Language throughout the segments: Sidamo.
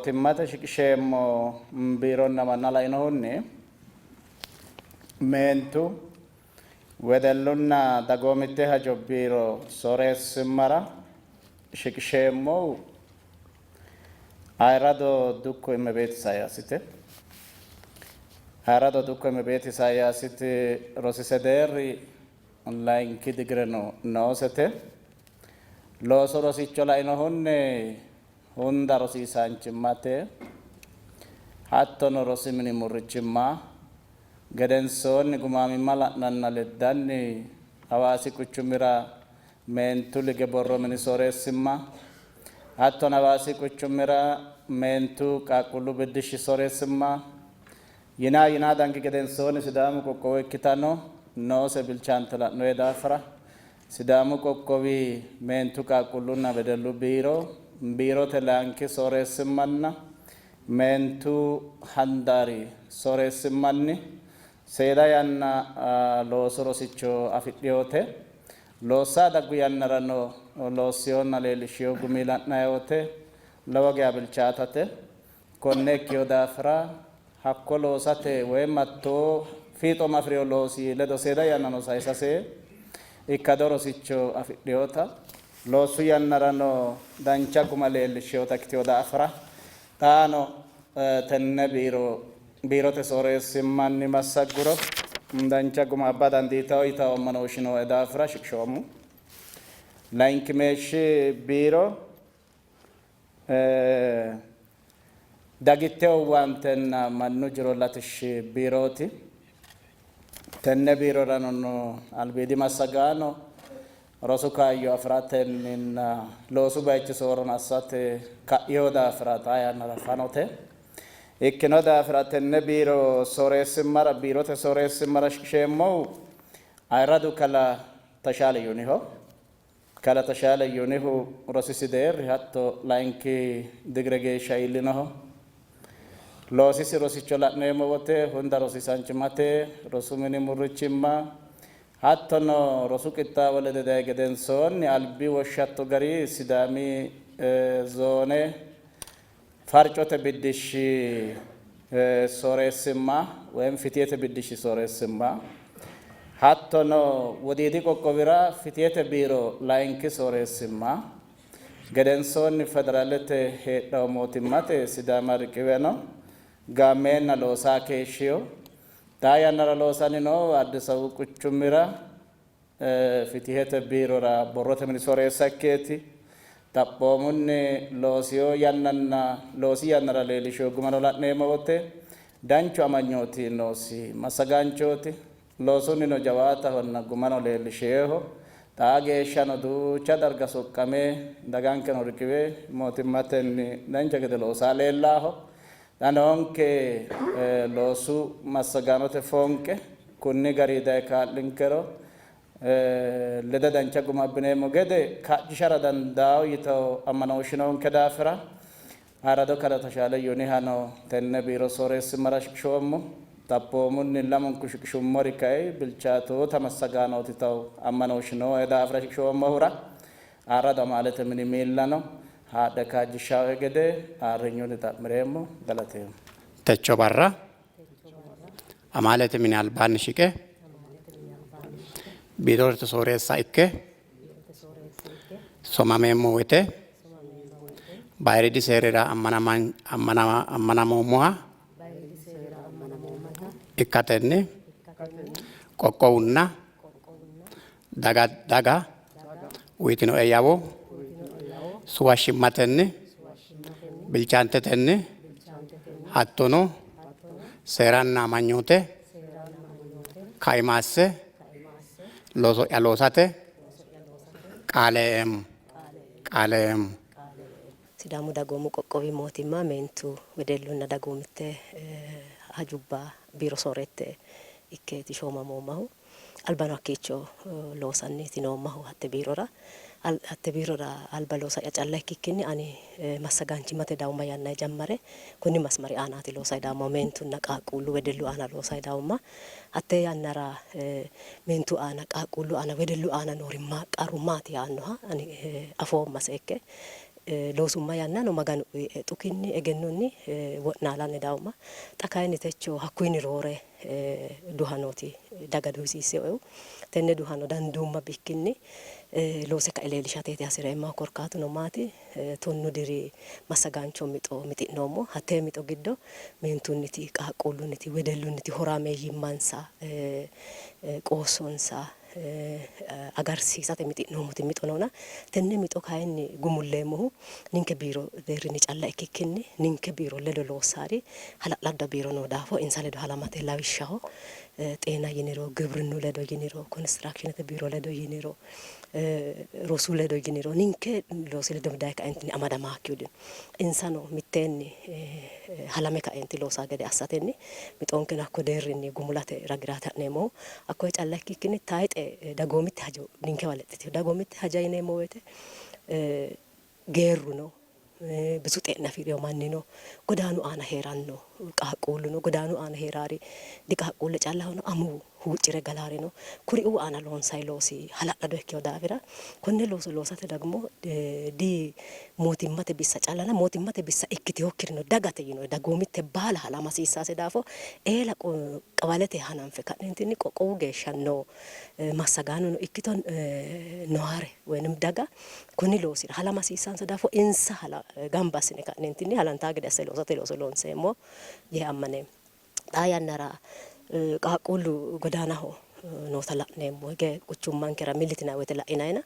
Mootimmate shiqisheemmo biironna manna lainohunni meentu, wedellunna dagoomitte hajo biiro sooreessimmara shiqisheemmohu ayirrado dukko Immebeet Isayaasite. Ayirrado dukko Immebeet Isayaasiti rosise deerri layinki digireno noosete. Loosu rosicho lainohunni hunda rosiisaanchimmate hattono rosi mini murrichimma, gedensoonni gumaamimma la'nanna leddanni Hawaasi quchumira meentu lige borro mini sooreessimma hattono Hawaasi quchumira meentu qaaqquullu biddishshi sooreessimma yinaa yinaa dangi gedensoonni Sidaamu qoqqowo ikkitanno noose bilchaante la'noye daafira Sidaamu qoqqowi meentu qaaqquullunna wedellu biiro biirote laynki sooreessimmanna meentu handaari sooreessimmanni seeda yanna loosu rosicho afidhinote. Loossa daggu yannarano loossihonna leellishshino gumi la'nanni wote lowo geya bilchaatate. Konne ikkino daafira hakko loosate woy hattoo fiixooma afi'rino loosi ledo seeda yannano saysase ikkado rosicho afidhinota, loosu yannarano dancha guma leellishshinota ikkitino daafira xaano tenne biiro biirote sooreessimmanni massagguro dancha guma abba dandiitanno yitanno ammanooshshi nooe daafira shiqishoommo. Layinkimeeshshi biiro Dagitte owaantenna mannu jiro latishshi biirooti. Tenne biirorano noo albiidi massagaano rosu kaayyo afi'ratenninna loosu bayichi soorrono assate ka'ino daafira xaa yannara fanote. Ikkino daafira tenne biiro sooreessimmara biirote sooreessimmara shiqisheemmohu ayirradu kalaa Tashaale Yuniho. Kalaa Tashaale Yunihu rosisi deerri hatto layinki digre geeshsha iillinoho. Loosisi rosicho la'neemmo wote hunda rosiisaanchimmate, rosu mini murrichimma hattono rosu qixxaawo lede dayi gedensoonni albi woshshatto gari Sidaami zoone farcote biddishshi sooreessimma woyim fitihete biddishshi sooreessimma hattono Wodiidi qoqqowira fitihete biiro layinki sooreessimma gedensoonni federaalete heedhanno mootimmate Sidaama riqiweno gaammeenna loosaa keeshshino. Xaa yannara loosanni noohu Addis Ababu quchumira Fitihete biirora borrote mini sooreessa ikkeeti. Xaphoomunni loosino yannanna loosi yannara leellishino gumano la'neemmo wote danchu amanyooti noosi massagaanchooti. Loosunnino jawaatahonna gumano leellishinoho. Xaa geeshshano duucha darga soqqame dagankeno riqiwe mootimmatenni dancha gede loosaa leellaaho. Xa noonke loosu massagaanote foonqe kunni garinni daye kaa'linkero lede dancha guma abbineemmo gede kaajjishara dandaanno yitanno ammanooshshi noonke daafira ayirrado kalaa Tashaale Yunihano tenne biiro sooreessimmara shiqishoommo. Xaphoomunni lamunku shiqishummori kay bilchaatoota massagaanooti yitanno ammanooshshi nooe daafira shiqishoommohura ayirrado amaalete mini miillano haadhe kaajjishshannoe gede ayirrinyunni xa'mi'reemmo. Galateemmo. Techo barra amaalete mini albaanni shiqe biirote sooreessa ikke somameemmo woyte bayiriidi seerira ammanamoommoha ikkatenni qoqqowunna daga daga uyitinoe yawo suwashshimmatenni, bilchaantetenni hattono seeranna amanyoote kaima asse looso'ya loosate qaale eeemmo. Qaale eeemmo. Sidaamu Dagoomu Qoqqowi Mootimma Meentu, Wedellunna Dagoomitte Hajubba Biiro Sooreette ikkeeti shoomamoommahu. Albano hakkiicho loosanniiti noommahu hatte biirora. Hatte biirora alba loosa'ya calla ikkikkinni ani massagaanchimmate dawumma yannanni jammare konni masmari aanaati loosayi dawummahu. Meentunna qaaqquullu, wedellu aana loosayi dawumma. Hatte yannara meentu aana, qaaqquullu aana, wedellu aana noori qarru maati yaannoha ani afoomma seekke. Loosumma yannano Maganu uyie xukinni, egennonni wo'naalanni dawumma. Xa kayinni techo hakkuyinni roore duhanooti daga duhisiissinoehu. Tenne duhano danduumma bikkinni loose kae leellishateeti hasi'reemmahu. Korkaatuno maati? Tonnu diri massagaancho mixo mixi'noommo. Hattee mixo giddo meentunniti, qaaqquullunniti, wedellunniti horaameeyyimmansa, qoossonsa agarsiisate mixi'noommoti mixo noona, tenne mixo kayinni gumulleemmohu ninke biiro deerrinni calla ikkikkinni ninke biiro ledo loossaari hala'ladda biiro noo daafo insa ledo halamate lawishshaho xeena yiniro, gibrinnu ledo yiniro, konistiraakshinete biiro ledo yiniro, rosu ledo yiniro ninke loosi ledo daye kaentinni amadamaakkihu dino. Insano mitteenni halame kaenti loosaa gede assatenni mixonkeno hakko deerrinni gumulate ragiraati ha'neemmohu. Hakkoye calla ikkikkinni tayixe dagoomitte hajo ninkewa lexxitino. Dagoomitte haja yineemmo woyte geerru no, bisu xe'ne afi'rino manni no, godaanu aana hee'ranno qaaqquullu no, godaanu aana hee'raari diqaaqquulle callaho no, amuwu huucci're galaari no. Kuriuu aana loonsanni loosi hala'lado ikkino daafira konne looso loosate dagmo di mootimmate bissa callana mootimmate bissa ikkitinokkirino dagate yinoonni dagoomitte baala halama hasiissase daafo eela qawalete hananfe ka'neentinni qoqqowu geeshsha noo massagaanono ikkito noore woyi daga konni loosira halama hasiissansa daafo insa gamba assine ka'neentinni halantaa gede asse loosate looso loonseemmo yee ammaneemmo. Xaa yannara qaaqquullu godaanaho noota la'neemmo. Hige quchummankera milli yitinanni woyte la'inannina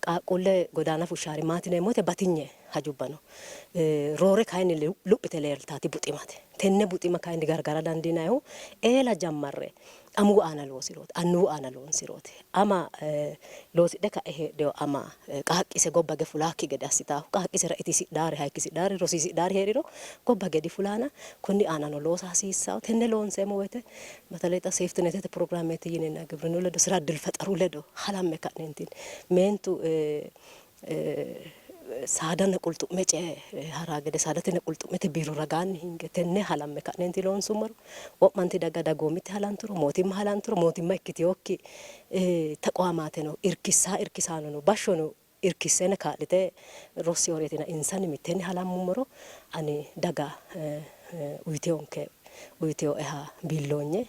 qaaqquulle godaana fushshaari maati yineemmo woyte batinye hajubba no. Roore kayinni luphite leeltaati buximate. Tenne buxima kayinni gargara dandiinannihu eela jammarre amuwu aana loosirooti, annuwu aana loonsirooti. Ama loosidhe ka'e heedhino ama qaaqqise gobba hige fulaakki gede assitahu, qaaqqisera itisidhaari, hayikkisidhaari, rosiisidhaari hee'riro gobba hige difulaana. Konni aanano loosa hasiissanno. Tenne loonseemmo woyte በተለይ xa seeftinetete pirogiraameeti yinenna gibrinnu ledo sira iddil fexaru ledo halamme ka'neentinni meentu saadanna qulxu'me ce'e haraa gede saadatenna qulxu'mete biiro ragaanni hinge tenne halamme ka'neenti loonsummoro wo'manti daga dagoomitte halanturo mootimma halanturo mootimma ikkitinokki taqwaamaateno irkissaa irkisaanono bashshono irkissena kaa'lite rossinoreetina insanni mitteenni halammummoro ani daga uyitewonke uyitewoeha biilloonye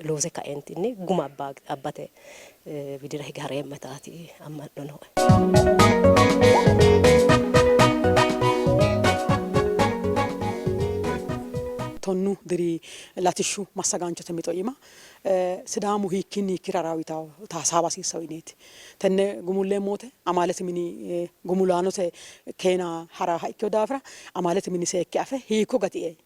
loose kaeentinni guma abbate widira hige hareemma yitaati amma'no nooe. Tonnu diri latishshu massagaanchote mixo iima Sidaamu hiikkiinni hiikkira harawo yitawo hasaawa hasiissawo yineeti. Tenne gumulleemmo wote amaalete mini gumulaanote keena haraha ikkino daafira amaalete mini seekke afe hiikko gatie,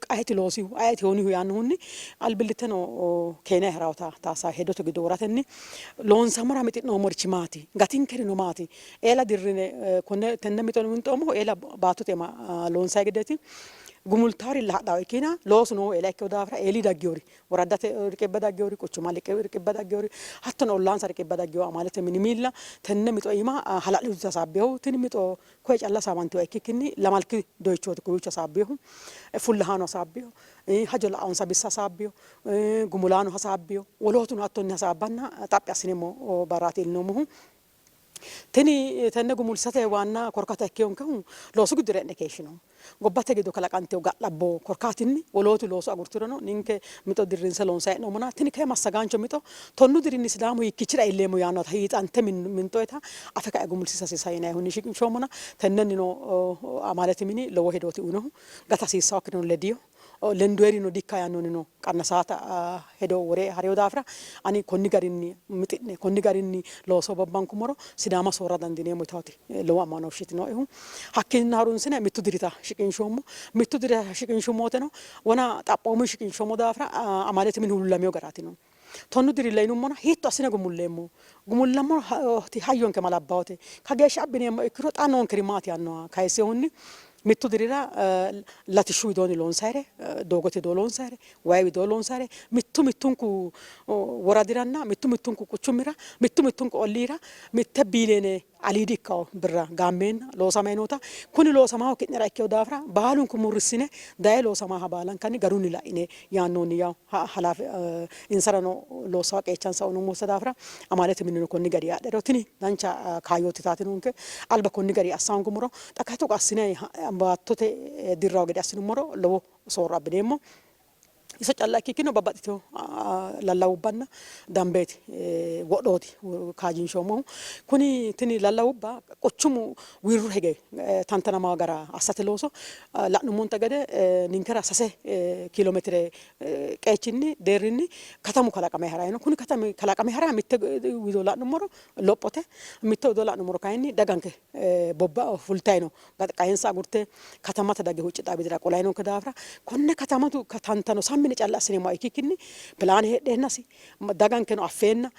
ayeti loosihu, ayeti honihu yaannohunni albillitteno keenayi harawota taasa hedote giddo woratenni loonsammora mixi'noommorichi maati, gatinkerino maati, eela dirrine konne tenne mixo winxoommohu eela baattote iima loonsayi gedeeti. Gumultaarilla hadhawo ikkiina loosu noohu eela ikkino daafira eeli daggiyori Woraddate riqibbe dagginori, quchuma riqibbe dagginori, hattono ollaansa riqibbe daggino amaalete mini miilla tenne mixo iima hala'lituti hasaabbinohu. Tini mixo koye calla hasaawantinoha ikkikkinni lamalki doyichooti kowiicho hasaabbinohu. Fullahaano hasaabbino, hajo la'anonsa bissa hasaabbino, gumulaano hasaabbino, wolootuno hattonni hasaabbanna xaphi assineemmo barraati iillinoommohu. Tini tenne gumulsate waanna korkaata ikkinonkehu loosu giddora e'ne keeshshinoommo. Gobbate giddo kalaqantino ga'labbo korkaatinni wolootu looso agurturono ninke mixo dirrinse loonsanni hee'noommona tini kayi massagaancho mixo tonnu dirinni Sidaamu hiikkiichira iilleemmo yaannota hiixante minxoyita afe kae gumulsiisa hasiissanno yinannihunni shiqinshoommona tennennino amaalete mini lowo hedooti uyinohu. Gata hasiissannokkirino ledino. Lendoyerino dikka yaannonnino qannasaata hedo wore harino daafira ani konni garinni mixi'ne konni garinni looso bobbankummoro Sidaama soorra dandiineemmo yitawoti lowo ammanooshsheeti nooehu. Hakkiinnino harunsine mittu dirita shiqinshoommo. Mittu dirita shiqinshummo woteno wona xaphoomunni shiqinshoommo daafira amaalete mini huluullamino garaati noohu. Tonnu dirilla yinummona hiitto assine gumulleemmo? Gumullammoti hayyonke ma labbawote? Kageeshsha abbineemmo ikkiro xa noonkeri maati yaannoha kayisinohunni mittu dirira latishshu widoonni loonsayire, doogote widoo loonsayire, wayi widoo loonsayire, mittu mittunku woradiranna mittu mittunku quchumira, mittu mittunku olliira mitte biiliyeene aliidi ikkawo birra gaammeenna loosamay noota kuni loosamahu ki'nera ikkewo daafira baalunku murrissine daye loosamaaha baalankanni garunni la'ine yaannoonni yawo halaafe insarano loossawa qeechansa uynoommonsa daafira amaalete minino konni gari adhero tini dancha kaayyooti taati noonke. Alba konni gari assa hoongummoro xa kayi togo assine baattote dirrawo gede assinummoro lowo soorro abbineemmo. Iso calla ikkikkinni babbaxxitino lallawubbanna dambeeti wodhooti kaajinshoommohu. Kuni tini lallawubba quchumu wirro hige tantanamawo gara assate looso la'nummonte gede ninkera sase kiilo meetire qeechinni deerrinni katamu kalaqame ha'ranni no. Kuni katami kalaqame ha'ra mitte wido la'nummoro lophote, mitte wido la'nummoro kayinni daganke bobba fultanni no. Qaensa agurte katamate dagge huuccidhaa widira qolanni noonke daafira konne katamatu tantano sammi yine calla assineemmoha ikkikkinni pilaane heedheennasi dagankeno affeenna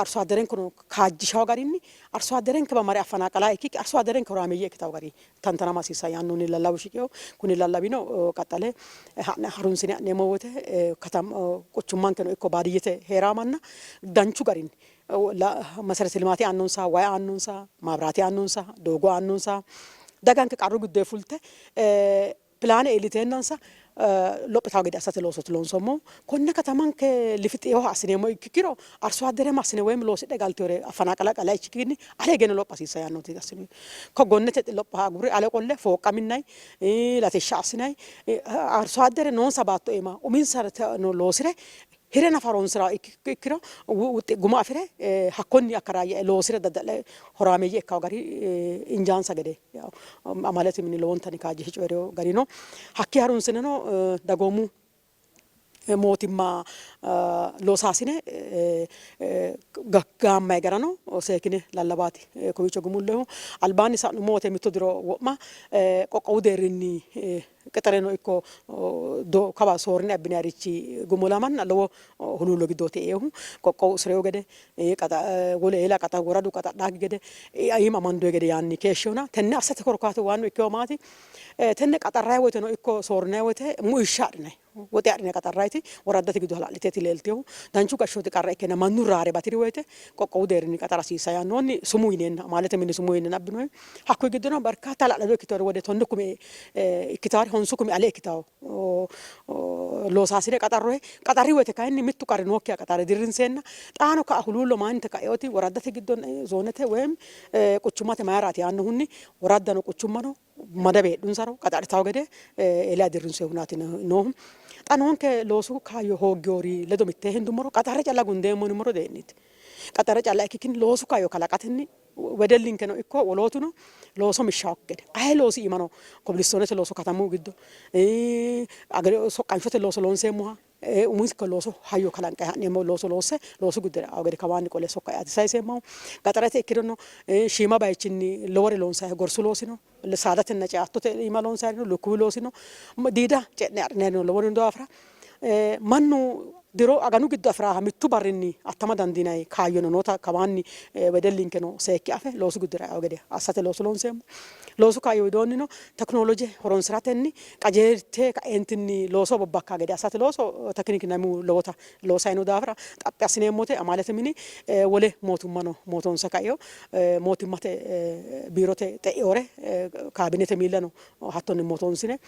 arsoadderenkeno kaajjishawo garinni arsoadderenkewa mare affanaqala ikkikki arsoadderenke horaameeyye ikkitawo gari tantanama hasiissanno yaannohunni lallawu shiqino. Kuni lallawino qaxxale ha'ne harunsine ha'neemmo woyte quchummankeno ikko baadiyyete hee'rawo manna danchu garinni meserete limaate aannonsa, way aannonsa, maabiraate aannonsa, doogo aannonsa, daganke qarru giddoyi fulte pilaane iilliteennansa lophitawo gede assate loosooti loonsoommohu. Konne katamanke lifixinoha assineemmo ikkiro arsoadderema assine woyim loosidhe galtinore affanaqala qala ikkikkinni ale higeno lopha hasiissa yaannooti assinoonni. Ko gonnete lopha agurre ale qolle fooqqa minnay, latishsha assinay, arsoaddere noonsa baatto iima uminsa loosire hire nafa horonsi'rannoha ikkiro guma afi're hakkonni akkaraayya'e loosi're dadda'le horaameeyye ikkanno gari injaansa gede amaalete mini lowontanni kaajjishe coyi'rino gari no. Hakkii harunsineno dagoomu mootimma loosaasine gaammayi garano seekine lallawaati kowiicho gumullohu. Albaanni sa'nummo wote mitto diro wo'ma qoqqowu deerrinni qixireno ikko kawa soorrine abbinayirichi gumulamanna lowo huluullo giddooti eehu. Qoqqowu usireyo gede, wole eela woradu qaxadhaakki gede, iima amandoyi gede yaanni keeshshihona tenne assate korkaatu waannu ikkeyo maati? Tenne qaxarrayi woyteno ikko soorrinayi woyte muishsha adhinayi. Woxe adhine qaxarrayiti woraddate giddo hala'liteeti leeltinohu. Danchu gashshooti qarra ikkeenna mannu raare bati'ri woyte qoqqowu deerrinni qaxara hasiissa yaannohunni sumuu yineenna amaalete mini sumuu yineenna abbinoonni. Hakkuyi giddono barkaata hala'lado ikkitewori wode tonnu kumi ikkitawori honsu kumi ale ikkitawo loosaasine qaxarroyi. Qaxarri woyte kayinni mittu qarri nookkiha qaxarre dirrinseenna xaano ka'a huluullo mayinte ka'eoti woraddate giddo zoonete woyim quchummate mayiraati yaannohunni woraddano quchummano madawe heedhunsaro qaxadhitawo gede eela dirrinsoyihunaati noohu. Xa noonke loosu kaayyo hooggewori ledo mittee hendummoro qaxarre calla gundeemmo yinummoro dee'niiti. Qaxarre calla ikkikkinni loosu kaayyo kalaqatenni wedellinkeno ikko wolootuno looso mishshaawokki gede aye loosi iimano kobilistoonete looso katamu giddo soqqanshote looso loonseemmoha Uminke looso hayyo kalanqe ha'neemmo looso loosse loosu giddora e'anno gede kawaanni qole sokka eate sayiseemmohu. Gaxarete ikkirono shiima bayichinni lowore loonsannihu gorsu loosi no, saadatenna ceattote iima loonsanniri no, lukkuwu loosi no, diida ce'ne adhinanniri no lowori no daafira mannu diro aganu giddo afi'raaha mittu barrinni attama dandiinanni kaayyono noota kawaanni wedellinkeno seekke afe loosu giddora e'anno gede assate looso loonseemmo. Loosu kaayyo widoonnino tekinoloje horonsi'ratenni qajeelte ka'eentinni looso bobbakka gede assate looso tekiniki namu lowota loosayi noo daafira xaphi assineemmote amaalete mini wole mootummano mootoonsa kaino mootimmate biirote xe'inore kaabinete miillano hattonni mootoonsine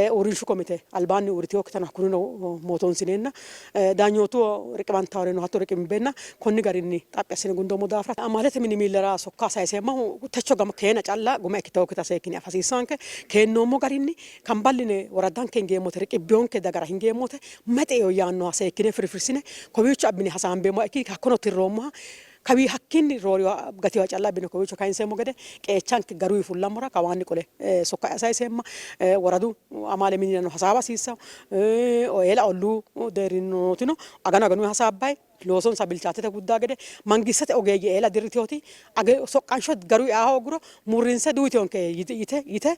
uurrinshu komite albaanni uurritinokkitano hakkunino mootoonsineenna daanyootu riqiwantaworeno hatto riqimbeenna konni garinni xaphi assine gundoommo daafira amaalete mini miillara sokka sayiseemmahu techo gama keena calla guma ikkitinokkita seekkine afa hasiissanke. Keennoommo garinni kamballine woraddanke hingeemmote riqibbinonke dagara hingeemmote mayi xeino yaannoha seekkine firfirsine kowiicho abbine hasaambeemmoha ikkikki hakkono tirroommoha kawii hakkiinni rooriwa gatiwa calla abbine kowiicho kayinseemmo gede qeechanke garuyi fullammora kawaanni qole sokka'ya sayiseemma. Woradu amaale minirano hasaawa hasiissanno. Eela olluu deerrinni nootino aganu aganuyi hasaabbayi loosonsa bilchaatete guddaa gede mangistete ogeeyye eela dirritinoti soqqansho garuyi aa hoogguro murrinse diuytinonke yite yite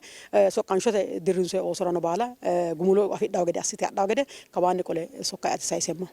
soqqanshote dirrinsoyi oosorano baala gumulo afidhawo gede assite hadhawo gede kawaanni qole sokka'ya sayiseemmo.